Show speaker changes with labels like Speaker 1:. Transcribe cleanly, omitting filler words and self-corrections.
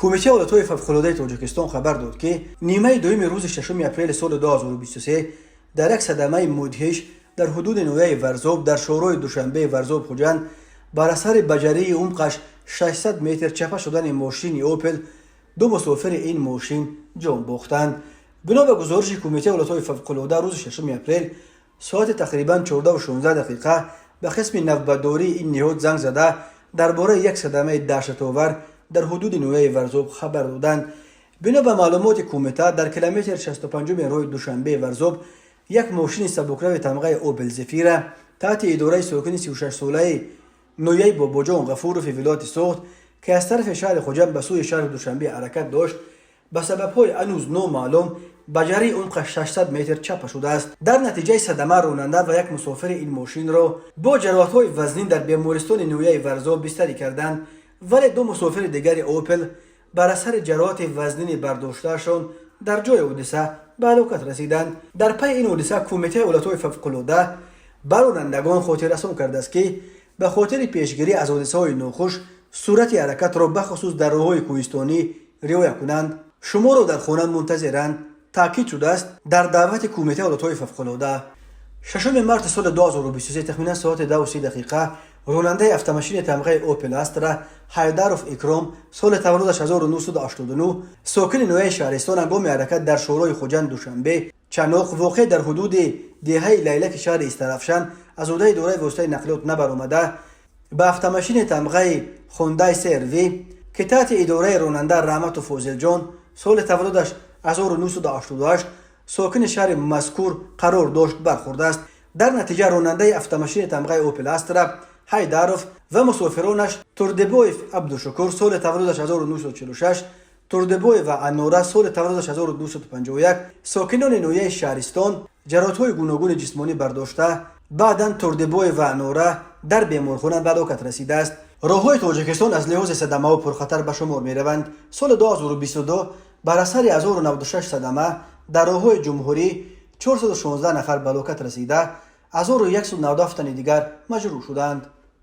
Speaker 1: Кумитаи ҳолатҳои фавқулодаи Тоҷикистон хабар дод, ки нимаи дуюми рӯзи 6 апрели соли 2023 дар як садамаи мудҳиш дар ҳудуди ноҳияи Варзоб, дар шоҳроҳи Душанбеи Варзоб Хуҷанд, бар асари ба ҷарии умқаш 600 метр чапа шудани мошини «Опел» ду мусофири ин мошин ҷон бохтанд. Бино ба гузориши Кумитаи ҳолатҳои фавқулода, рӯзи 6 апрел соати тақрибан 14:16 дақиқа ба қисми навбатдории ин ниҳод занг зада, дар бораи як садамаи даҳшатовар дар ҳудуди ноҳияи Варзоб хабар доданд. Бино ба маълумоти кумита, дар километри 65-уми роҳи Душанбеи Варзоб як мошини сабукрави тамғаи «Опел Зефира» таҳти идораи сокини 36-солаи ноҳияи Бобоҷон Ғафурови вилояти Суғд, ки аз тарафи шаҳри Хуҷанд ба сӯи шаҳри Душанбе ҳаракат дошт, ба сабабҳои ҳанӯз номаълум ба ҷарии умқаш 600 метр чапа шудааст. Дар натиҷаи садама ронанда ва як мусофири ин мошинро бо ҷароҳатҳои вазнин дар бемористони ноҳияи Варзоб бистарӣ карданд, вале ду мусофири дигари «Опел» бар асари ҷароҳати вазнини бардоштаашон дар ҷои ҳодиса ба ҳалокат расиданд. Дар пайи ин ҳодиса Кумитаи ҳолатҳои фавқулода ба ронандагон хотиррасон кардааст, ки ба хотири пешгирӣ аз ҳодисаҳои нохуш суръати ҳаракатро, бахусус дар роҳҳои кӯҳистонӣ, риоя кунанд. Шуморо дар хона мунтазиранд, таъкид шудааст дар даъвати Кумитаи ҳолатҳои фавқулода. 6 марти соли 2023, тахминан соати 10:30 дақиқа, ронандаи автомошини тамғаи «Опел Астра» Ҳайдаров Икром, соли таваллудаш 1989, сокини ноҳияи Шаҳристон, ҳангоми ҳаракат дар шоҳроҳи Хуҷанд Душанбе Чаноқ, воқеъ дар ҳудуди деҳаи Лайлаки шаҳри Истарафшан, аз ӯҳдаи идораи воситаи нақлиёт набаромада, ба автомошини тамғаи «Хундай СРВ», ки таҳти идораи ронанда Раҳматов Фозилҷон, соли таваллудаш 1988, сокини шаҳри мазкур, қарор дошт, бархӯрдааст. Дар натиҷа ронандаи автомошини тамғаи «Опел Астра» Ҳайдаров ва мусофиронаш Турдибоев Абдушукур, соли таваллудаш 1946, Турдибоева Анора, соли таваллудаш 1951, сокинони ноҳияи Шаҳристон, ҷароҳатҳои гуногуни ҷисмонӣ бардошта, баъдан Турдибоева Анора дар беморхона ба ҳалокат расидааст. Роҳҳои Тоҷикистон аз лиҳози садамаҳо пурхатар ба шумор мераванд. Соли 2022 бар асари 1096 садама дар роҳҳои ҷумҳурӣ 416 нафар ба ҳалокат расида, 1197 тани дигар маҷрӯҳ шуданд.